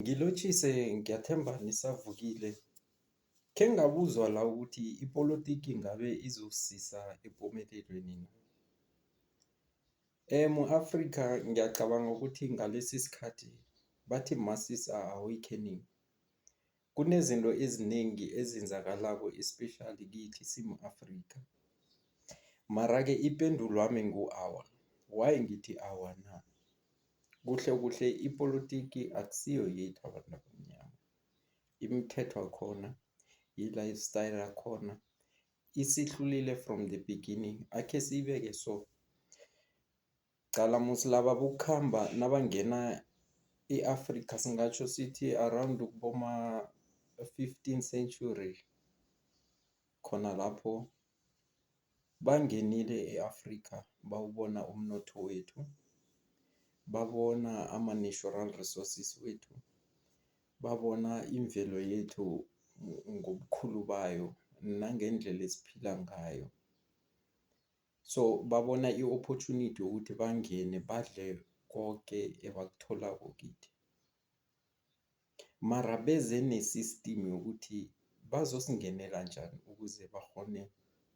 Ngilotjhise, ngiyathemba nisavukile. Khengabuzwa la ukuthi ipolotiki ngabe izosisa epumelelweni na? Mu-Afrika ngiyacabanga ukuthi ngalesi isikhathi bathi masses are awakening. Kunezinto ezinengi ezenzakalako especially kithi simu-Afrika. Mara-ke ipendulwami ngu-awa. Why ngithi awa na? Kuhlekuhle ipolotiki akusiyo yethu abantu abamnyama. Imithetho yakhona, i-lifestyle yakhona isihlulile from the beginning. Akhe siyibeke so, qala musi laba bokukhamba nabangena e-Afrika singatjho sithi around kuboma-fifteen century khona lapho, bangenile e-Afrika bawubona umnotho wethu, babona ama-natural resources wethu, babona imvelo yethu ngobukhulu bayo nangendlela esiphila ngayo. So babona i-opportunity yokuthi bangene badle koke ebakutholako kithi. Mara beze ne-system yokuthi bazosingenela njani ukuze bakghone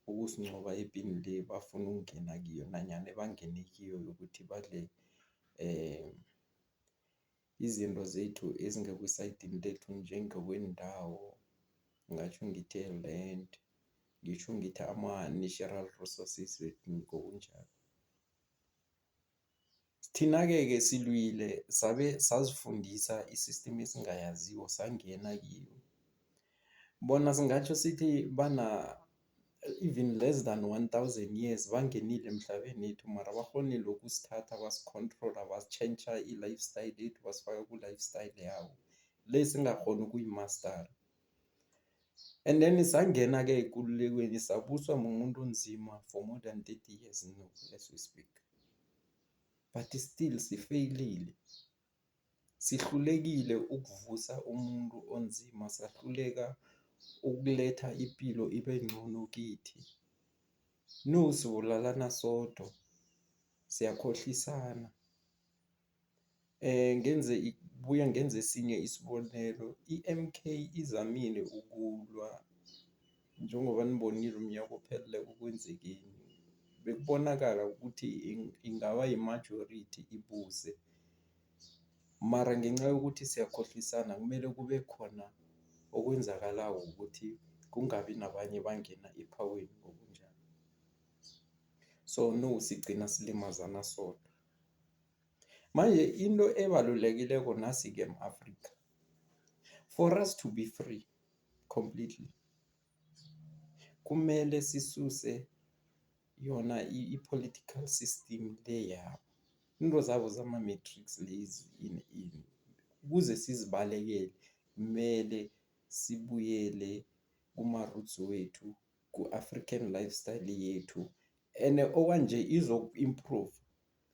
ukusincoba epini le bafuna ukungena kiyo nanyana ebangene kiyo yokuthi badle izinto zethu ezingakusayidini lethu njengokweendawo, ngingatjho ngithi land, ngitjho ngithi ama-natural resources wethu ngokunjalo. Thina-ke silwile sabe sazifundisa i-system esingayaziko sangena kiyo. Bona singatjho sithi bana even less than 1000 years bangenile emhlabenethu mara bakghonile ukusithatha basi-control, batjhentjha i-lifestyle yethu basifaka ku-lifestyle yabo le esingakghoni ukuyi-master. And then sangena-ke ekululekweni sabuswa mumuntu onzima for more than 30 years now as we speak but still sifeyilile. Sihlulekile ukuvusa umuntu onzima, sahluleka ukuletha ipilo ibe ngcono kithi. Nu sibulalana sodwa, siyakhohlisana. Ngenze buye ngenze esinye isibonelo, i-M_K izamile ukulwa njengoba nibonile umnyaka ophelileko kwenzekeni. Bekubonakala ukuthi ingaba yi-majority ibuse mara ngenca yokuthi siyakhohlisana kumele kube khona okwenzakalako ukuthi kungabi nabanye abangena ephaweni ngokunjalo. So no sigcina silimazana sodwa. Manje into ebalulekileko nasi-ke mu-Afrika, for us to be free completely kumele sisuse yona i-political system le yabo, into zabo zama-matrix lezi ini ini ukuze sizibalekele mele sibuyele kuma-roots wethu, ku-African lifestyle yethu ene okwanje izoku-improve.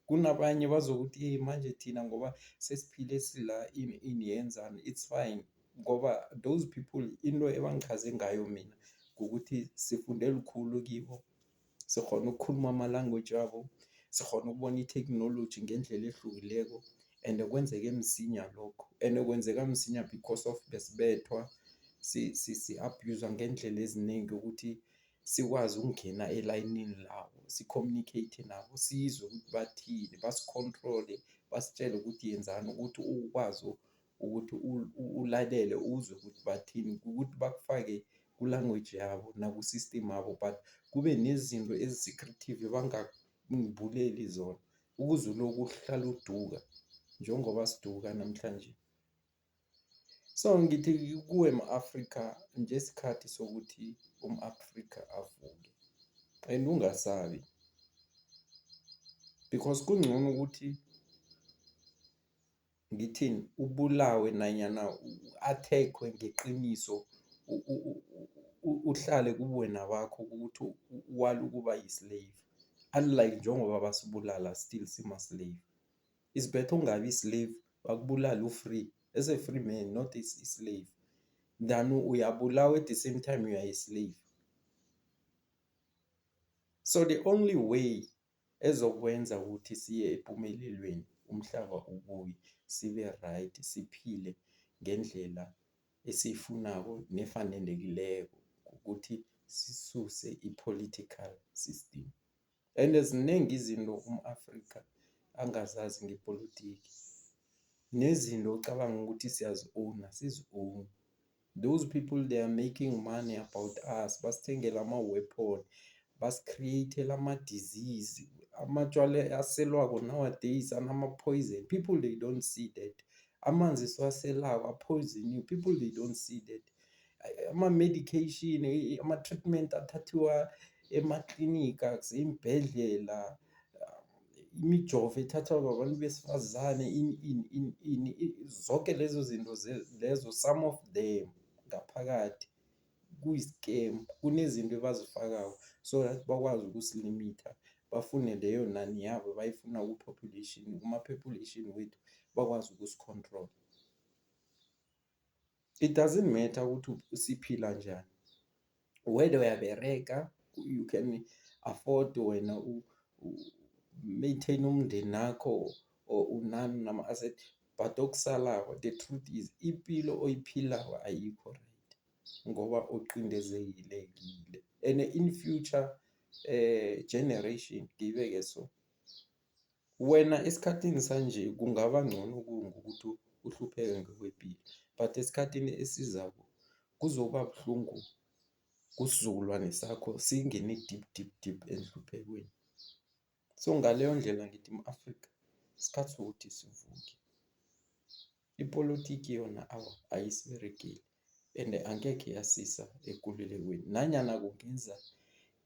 Kunabanye bazokuthi manje thina ngoba sesiphile sila ini ini yenzani it's fine ngoba those people into ebangichaze ngayo mina kukuthi sifunde lukhulu kibo, sikghona ukukhuluma ama-language wabo, sikghona ukubona itheknoloji ngendlela ehlukileko ende kwenzeke msinya lokho ende kwenzeka msinya because of besibethwa si-abhuyuzwa ngeendlela ezinengi ukuthi sikwazi ukungena elayinini labo si-communicate nabo sizwe ukuthi bathini basi-control basitjele ukuthi yenzani ukuthi ukwazi ukuthi ulalele uzwe ukuthi bathini ukuthi bakufake ku-language yabo naku-system yabo but kube nezinto ezi-secretive bangakubuleli zona ukuze ulokhu uhlala uduka njengoba siduka namhlanje. So ngithi kuwe mu-Afrika nje sikhathi sokuthi umu-Afrika avuke and ungasabi because kungcono ukuthi ngithini ubulawe nanyana u-attack-we ngeqiniso uhlale kubuwena bakho ukuthi wale ukuba yi-slave unlike njengoba basibulala still sima-slave. It's better ungabi yi-slave bakubulale u-free as a free man not as a slave than uyabulawa at the same time you are a slave. So the only way ezokwenza ukuthi siye empumelelweni umhlaba ubuye sibe right siphile. ngendlela esiyifunako nefanelekileko ukuthi sisuse i-political system. Ende zinengi izinto umu-Afrika angazazi ngepolotiki nezinto ocabanga ukuthi siyazi-own asizi-own. Those people they are making money about us, basithengela ama-weapon, basi-create-ela ama-disease, amatjwala aselwako nowadays anama-poison, people they don't see that. Amanzi esiwaselako aphoyizeniwe, people they don't see that. Ama-medication, ama-treatment athathiwa ematliniga, eembhedlela, imijovo ethathwa babantu besifazane ini ini ini ini zoke lezo zinto lezo some of them ngaphakathi kuyi-scam kunezinto ebazifakako so that bakwazi ukusi-limit-a bafune leyo nani yabo abayifuna ku-population kuma-population wethu bakwazi ukusi-control. It doesn't matter ukuthi siphila njani whether uyaberega you can afford wena u-maintain umndenakho or unani nama-asset but okusalako the truth is ipilo oyiphilako ayikho right ngoba uqindezelekile and in future generation ngiyibeke so. Wena esikhathini sanje kungaba ngcono kuwe ngokuthi uhlupheke ngokwepilo but esikhathini esizako kuzoba buhlungu kusizukulwane sakho singene deep deep deep enhluphekweni. So ngaleyo ndlela ngithi mu-Afrika isikhathi sokuthi sivuke. Ipolitiki yona awa ayisiberegeli ende angekhe yasisa ekululekweni nanyana kungenza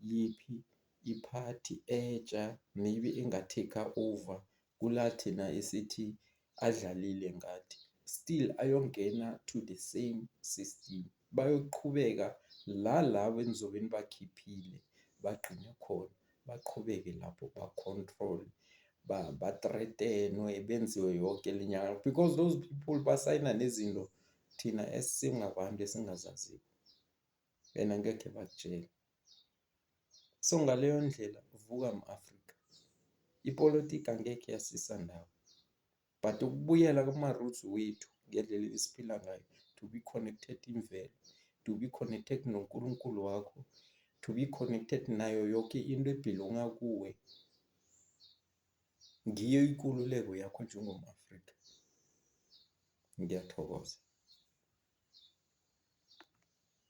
yiphi iphathi etja maybe enga-take over kula thina esithi adlalile ngathi still ayongena to the same system bayoqhubeka la labo enizobe nibakhiphile bagcine khona baqhubeke lapho ba-control ba-threaten-we benziwe yoke le because those people basayina nezinto thina esingabantu esingazaziko and angekhe bakutjele. So ngaleyo ndlela vuka mu-Afrika ipolitiki angekhe yasisa ndawo but ukubuyela kuma-roots wethu ngendlela esiphila ngayo to be connected imvelo, to be connected noNkulunkulu wakho, to be connected nayo yoke into e-belong-a kuwe ngiyo ikululeko yakho njengomu-Afrika. Ngiyathokoza.